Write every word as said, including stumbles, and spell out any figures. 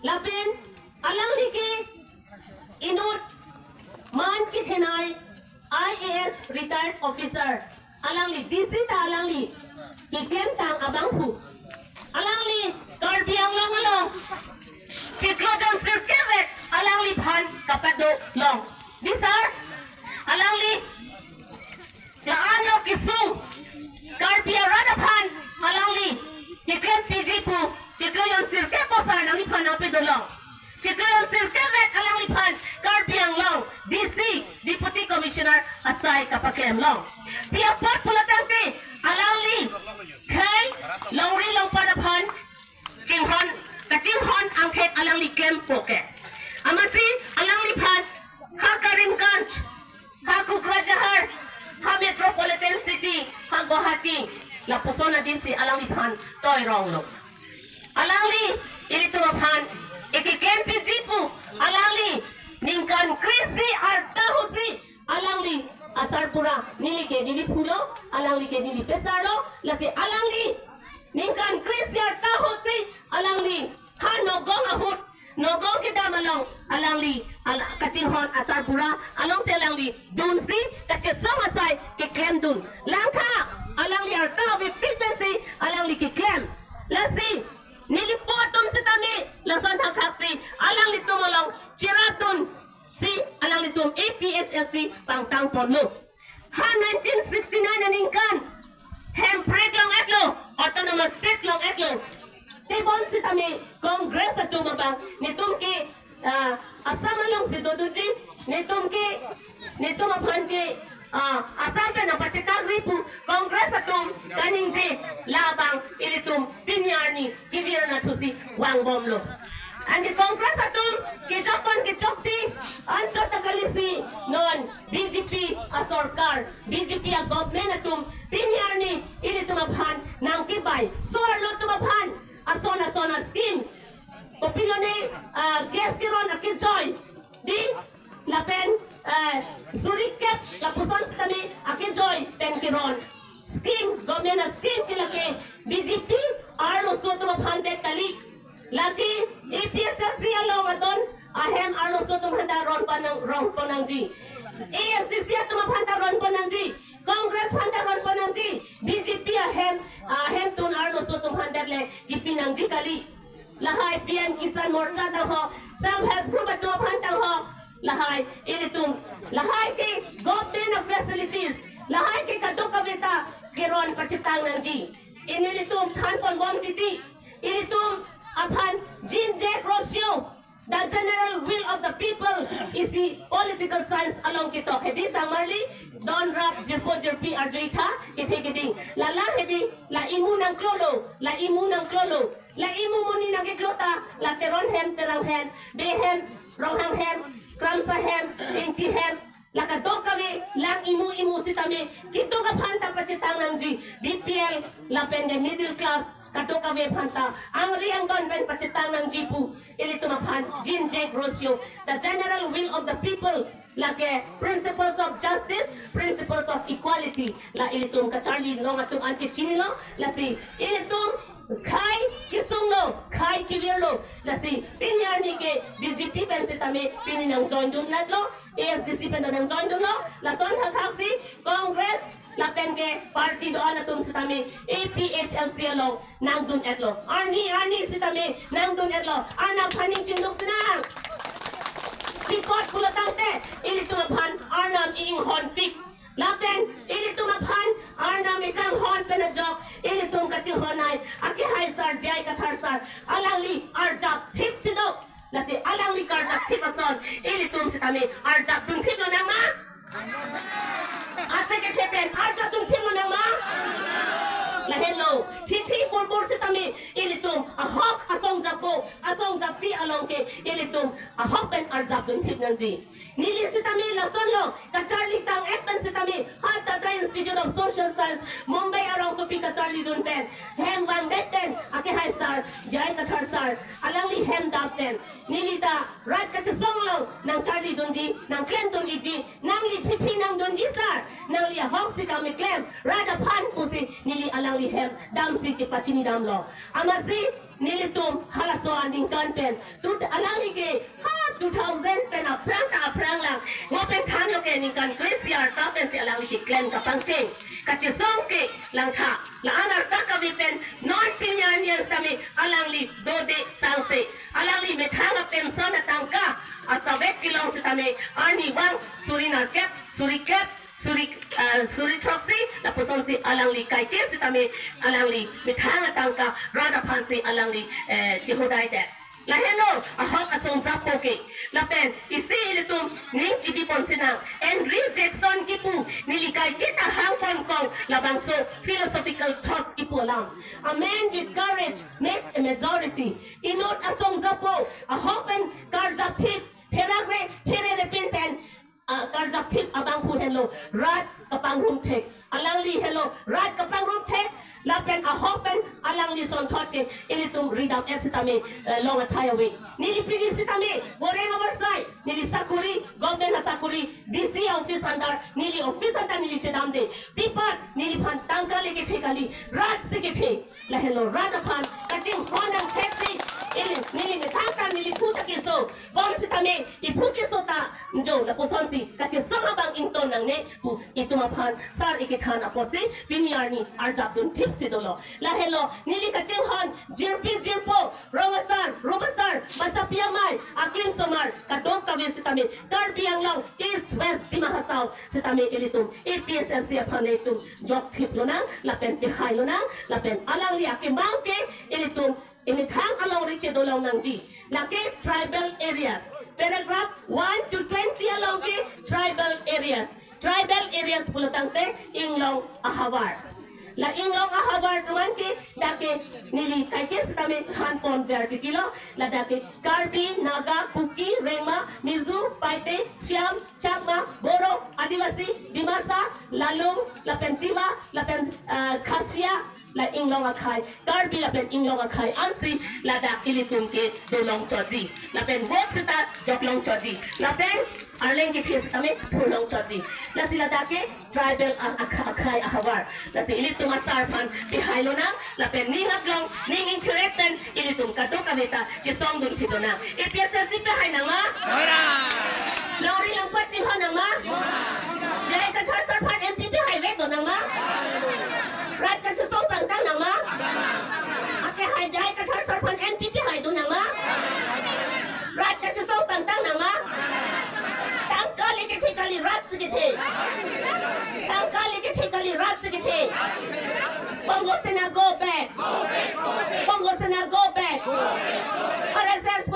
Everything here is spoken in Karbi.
Lapen alangli ke inut man kethenei I A S retired officer. Alangli D C ta alangli keklem tang abangphu. Alangli Karbi Anglong along chiklo jon sirkep vek alangliphan kapado long. Bisar alangli la-an lo kesung Karbi arat aphan alangli keklem piji pu chiklo jon sirkep posar alangliphan apedo long. Chiklo jon sirkep vek alangliphan Karbi Anglong D C, Deputy Commissioner asai kapaklem long. Pi apot pulo tangte alangli khei longri longpat aphan chinghon, kachinghon angthek alangli klempo ke. Amatsi alangliphan ha Karimganj, ha Kokrajhar, ha Metropolitan City, ha Guwahati, lapuson adinsi alangliphan toi rong lo. Alangli ilitum aphan ekeklem piji pu, alangli ningkan kre-isi arta ahutsi alangli asarbura, neli ke neli phu lo, alangli ke neli pesar lo, lasi alangli ningkan kre-isi arta ahutsi alangli ha Nagaon ahut, Nagaon kedam along alangli al-, kachinghon asarbura alongsi alangli dunsi kachesong asai keklemdun. Langtha alangli arta avepik pensi alangli keklem. Lasi neli po atum sitame lason thakthaksi alanglitum along cherapdunsi alanglitum A P H L C pangtangponlo. Ha nineteen sixty-nine aningkan hemprek long-etlo, autonomous state long-etlo. Tebon sitame Congress atum abang, netum ke, ah, Assam alongsi dodunji, netum ke, netum aphan ke, ah, Assam pen nangpachekakri pu Congress atum kaningje, labang ilitum pini arni kevir nangthusi vangbomlo. Anke Congress atum kejokpon kechokche anchot ta kalisi non B J P asorkar, B J P a-government atum pini arni ilitum aphan nangkebai, so-arlo atum aphan ason ason a-scheme, kopilone, ah, gas keron akejoi, dei, lapen, eh, suri kep lapuson sitame akejoi pen keron. Scheme, government a-scheme ke lake B J P arloso atum aphan det kali. Lake A P H L C along adon ahem arloso atum aphanta ronpon nang, ronpon nangji. A S D C atum aphanta ronpon nangji. Congress aphanta ronpon nangji. B J P ahem, ahemtun arloso atum aphan det le kipi nangji kali. Lahai P M Kisan Morcha tang ho, Self Help Group atum aphan tang ho. Lahai ilitum, lahai ke government a-facilities, lahai ke kadokave ta keron pachetang nangji. Ilitum thanponbom titi. Ilitum aphan jinjek rosio, the general will of the people isi political science along ketok. Hedi sangmarli, don rap jirpo jirpi arjui tha, kethe keding. Lala hedi, la imu nangklolo, la imu nangklolo. La imu monit nangkeklo ta, la Teron hem, Terang hem, Bey hem, Ronghang hem, Kramsa hem, Ingti hem, la kadokave lang imu imu sitame, kedo aphanta pachetang nangji, B P L lapen ke middle class, kadokave aphanta angri angdon pen pachetang nangji pu, ilitum aphan jinjek rosio, the general will of the people, lake principles of justice, principles of equality, la ilitum kacharli long atum an ke chinilo, lasi ilitum khei kesunglo, khei kevirlo, lasi pini arni ke B J P pen sitame pini nang join dun natlo, A S D C pen nang join dunlo, lason thakthaksi Congress lapen ke party do-an atum sitame A P H L C along nangdun-etlo. Arni arni sitame nangdun-etlo. Arnam aphan ning chingduk sinang. Pi apot pulo tangte ilitum aphan Arnam inghonpik. Lapen ilitum aphan Arnam ikanghon pen ajok ilitum kachinghon ai akehai sar J I Kathar sar, alangli arjap thip si do. Lasi alangli karjap thip ason ilitum sitame arjap dunthip lonang ma? Ase kethe pen arjap dunthip lonang ma? Lahenlo, thithi purbur sitame ilitum ahok asong jappo, asong jappi along ke ilitum ahok pen arjap dunthip nangji. Neli sitame lasonlo, kacharli tang-et pen sitame, ha Tata Institute of Social Science, Mumbai arongsopi kacharli dun pen, hem vangdet pen, akehai sar, J I Kathar sar, alangli hem dam pen. Neli ta rat kachesong along nangcharli dunji, nangklem dun-ikji, nangli phiphi nangdunji sar, nangli ahok si kam keklem, rat aphan pusi neli alangli hem damsi chepachini damlo. Amatsi, Nelitum halaso aningkan pen, tu alangli ke ha two thousand pen aphrang ta aphrang lang, ngo pen thanlo ke ningkan kre-isi arta pensi alangli keklem kapangcheng. Kachesong ke langtha, la-an arta kave pen non pini arni an sitame alangli dode sangse, alangli methang a-pension atangka, asabet kelong sitame arnivang suri nerkep, suri kep, suri, ah, suri throksi, lapusonsi alangli kaike sitame alangli methang atangka rat aphansi alangli, eh, chihodai det. Lahelo ahok asong japo ke. Lapen isi ilitum ning chibi ponsinang, Andrew Jackson kipu, neli kaike ta hang ponkong, labangso philosophical thoughts kipu alam. A man with courage makes a majority. Inut asong japo ahok pen karjapthip, therak re, here re pin pen, ah, karjapthip abangphu henlo rat kapangrum thek. Alangli henlo rat kapangrum thek. Lapen ahok pen alangli sonthot ke ilitum ridam-et sitame, eh, long athai ave. Neli pini sitame goreng avarsai, neli sakuri, government asakuri, D C office under, neli office under neli chedamde. Pi apot neliphan tangka le kethe kali, rat si kethe. Lahelo rat aphan kachinghon nangthek si, ili neli methang ta neli phu ta keso. Bonsitame iphu keso ta jo, lapusonsi kachesong abang ington nangne pu itum aphan sar ikethan apotsi pini arni arjapdun thipsi dolo. Lahelo neli kachinghon jirpi jirpo, rong asar, rup asar, basapi amei, aklim osomar, kadokave sitame Karbi Anglong, East West Dima Hasao sitame ilitum A P H L C aphan ilitum jokthip lonang, lapen pehai lonang, lapen alangli akemang ke ilitum emethang alongri chedo long nangji. Lake tribal areas. Paragraph one to twenty along ke tribal areas. Tribal areas pulo tangte inglong ahavar. La inglong ahavar atum an ke dak ke neli kaike sitame than pon ver titilo. Ladak ke Karbi, Naga, Kuki, Rengma, Mizo, Paite, Siam, Chakma, Boro, Adivasi, Dimasa, Lalung, lapen Tiwa, lapen, ah, Khasia, la inglong akhei, Karbi lapen inglong akhei ansi ladak ilitum kedo long chotji. Lapen vote sita jok long chotji. Lapen arleng kethe sitame phu long chotji. Lasi ladak ke tribal a-, akha-, akhei ahavar. Lasi ilitum asar aphan pehai lonang, lapen ning aklong, ning ingchiret pen ilitum kadokave ta chesongdun thidonang. A P H L C pehai nangma? Ora! Longri langpat chinghon nangma? J I Kathar sar aphan M P pehai vek do nangma? Rat kachesong pangtang nangma? Akehai J I Kathar sar aphan M P pehai do nangma? Rat kachesong pangtang nangma? Tangka le kethe kali, rat si kethe. Tangka le kethe kali, rat si kethe. Bongo Sena go back. Bongo Sena go back. R S S